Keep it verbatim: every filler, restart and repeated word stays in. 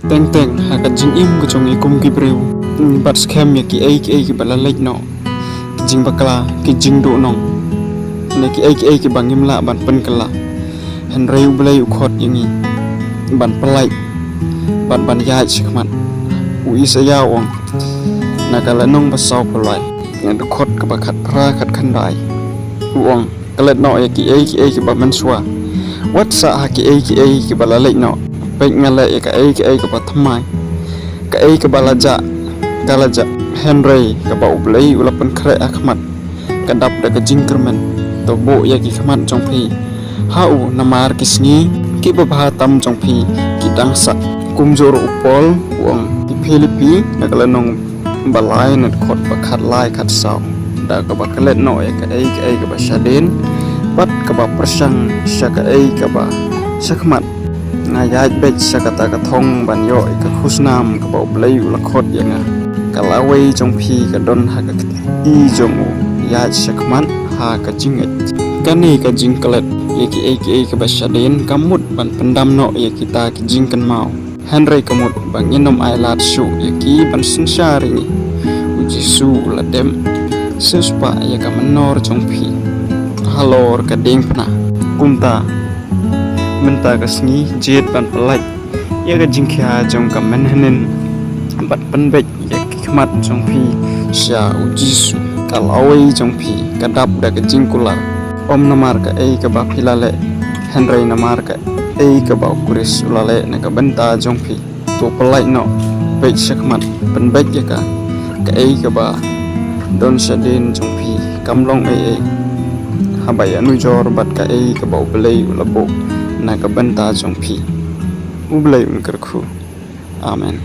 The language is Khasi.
Teng teng ha ka jingim ka jong ngi kum ki briew, bad skhem ïa kiei kiei kiba la leit noh, ki jingbakla, ki jingduhnong, ne kiei kiei kiba ngim lah ban pynkylla. Hynrei U Blei u khot ïa ngi ban pyllait bad ban ïaid shakhmat. U Isaïah u ong na ka lynnong ba sawphew lai, na ka dkhot kaba khatphra khatkhyndai, u ong, klet noh ïa kiei kiei kiba mynshuwa, wat sah ha kiei kiei kiba la leit noh. Peit, nga leh ïa kaei kaei kaba thymmai. Kaei kaba la jah, ka la jah, hynrei kaba U Blei u la pynkhreh ha khmat ka dap da ka jingkyrmen. To buh ïa ki khmat jong phi ha u, namar ki sngi kiba bha tam jong phi ki dang sah. Kumjuh ruh u Paul u ong ha ki Philippi na ka lynnong ba lai, na ka dkhot ba khatlai khatsaw, da kaba klet noh ïa kaei kaei kaba shadien bad kaba pyrshang sha kaei kaba shakhmat. Nga ïaid beit sha kata ka thong ban ïoh ïa ka khusnam kaba U Blei u la khot ïa nga. Ka lawei jong phi ka don ha ka kti jong u, ïaid shakhmat ha ka jingngeit. Kane ka jingklet ïa kiei kiei kaba shadien ka mut ban pyndam noh ïa kita ki jingkynmaw. Hynrei ka mut ba ngin ym ailad shuh ïa ki ban synshar ïa ngi. U Jisu u la dem siewspah ïa ka mynnor jong phi halor ka diengphna. Kumta mynta ka sngi jied ban pyllait ïa ka jingkhia jong ka mynhynnin bad pynbeit ïa ki khmat jong phi sha U Jisu. Ka lawei jong phi ka dap da ka jingkular, ym namar kaei kaba phi la leh, hynrei namar kaei kaba U Khrist u la leh na ka bynta jong phi. To pyllait noh, peit shakhmat, pynbeit ïa ka, kaei kaba don shadien jong phi kam long ei ei haba ïanujor bad kaei kaba U Blei u la buh na ka bynta jong phi. U Blei un kyrkhu. Amen.